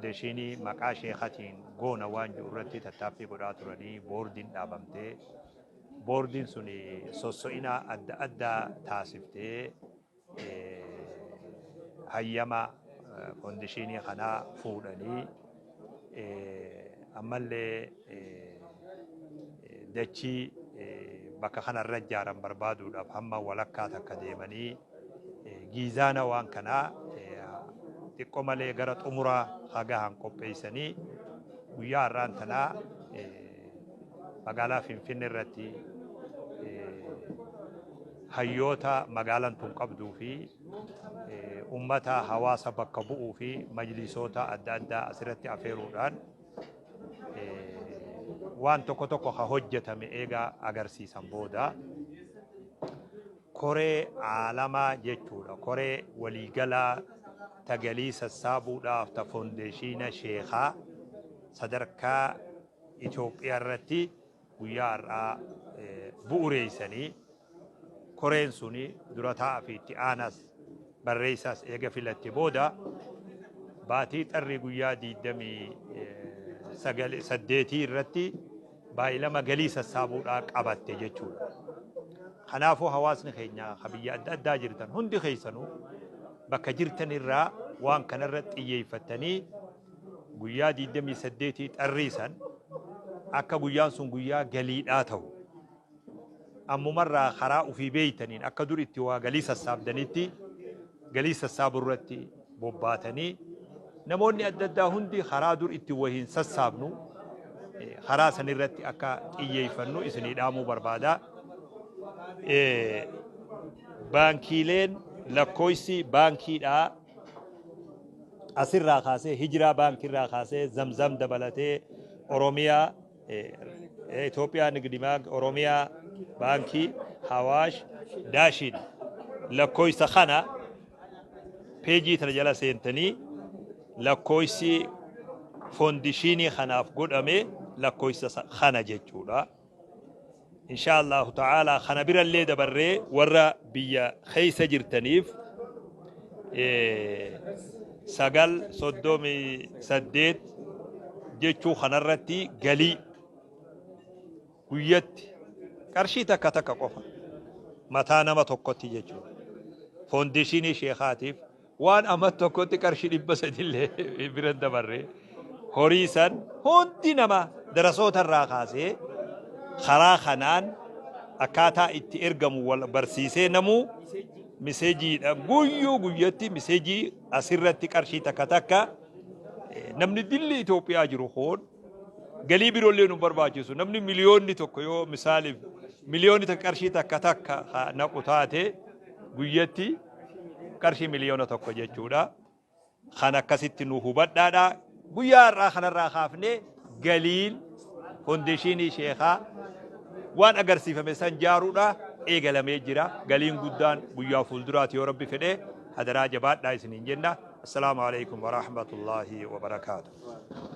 Foondeeshinii maqaa sheekatiin goona waan jiru irratti tattaaffii godhaa turanii boordiin dhaabamtee, boordiin sun sosso'ina adda addaa taasiftee hayyama foondeeshinii kanaa fuudhanii, ammallee dachii bakka kanarra ijaaran barbaaduudhaaf hamma walakkaa takka deemanii, giizaana waan kanaa xiqqoo malee gara xumuraa hagahan qopheessanii, guyyaa har'aan tanaa magaalaa Finfinnee irratti hayyoota magaalaan tun qabduu fi ummata hawaasa bakka bu'uu fi majlisoota adda addaa asirratti afeeruudhaan waan tokko tokko ka hojjetame eegaa agarsiisan booda, koree aalamaa jechuudha. Koree waliigalaa tagalii sassaabuudhaaf ta foondeeshiina sheekaa sadarkaa Itoophiyaa irratti guyyaa har'aa bu'uureessanii, koreen suni dura taa'aa fi itti aanas barreessaas eega filatte booda, baatii xarrii guyyaa 28 irratti baay'ilama galii sassaabuudhaa qabatte jechuudha. Kanaafuu hawaasni keenya ka biyya adda addaa jirtan hundi keessanuu bakka jirtan irraa waan kanarra xiyyeeffattanii, guyyaa 28 xarrii san akka guyyaan sun guyyaa galiidhaa ta'u, ammumarraa karaa ofii beeytaniin akka dur itti waa galii sassaabdanitti galii sassaabu irratti bobbaatanii, namoonni adda addaa hundi karaa dur itti wahiin sassaabnu karaa san irratti akka xiyyeeffannu isinii dhaamuu barbaada. Baankiileen lakkoofsi baankiidhaa asirraa kaasee Hijiraa baankiirraa kaasee Zamzam dabalatee Oromiyaa, Itoophiyaa Nigdi Baank, Oromiyaa Baankii, Hawaash, Daashin, lakkoofsa kana peejii tana jala seentanii lakkoofsi foondishinii kanaaf godhame lakkoofsa kana jechuudha. Insha Allahu ta'ala kana birallee dabarree warra biyya keessa jirtaniif 9 38 jechuu kanarratti galii guyyatti qarshii takka takka qofa mataa nama tokkotti jechuudha. Foondeeshinii sheekaatiif waan amma tokkotti qarshii 300llee bira dabarree, horii san hundi nama darasoota irraa kaasee karaa kanaan akkaataa itti ergamu wal barsiisee, namuu miseejiidha guyyuu guyyatti miseejii asirratti qarshii takka takka namni dilli Itoophiyaa jiru kun galii biroollee nu barbaachisu. Namni 1 miliyoonni yoo misaaliif 1 miliyoonni qarshii takka takka naqu taate, guyyatti qarshii 1 miliyoona jechuudha. Kan akkasitti nu hubadhaadha. Guyyaa har'aa kanarraa kaafnee galiin foondeeshinii sheekaa waan agarsiifame san jaaruudha eegalamee jira. Galiin guddaan guyyaa fuulduraati yoo Rabbi fedhe. Hadaraa jabaadhaa isiniin jenna. Assalaamu alaikum wa rahmatullaahi wa barakaatu.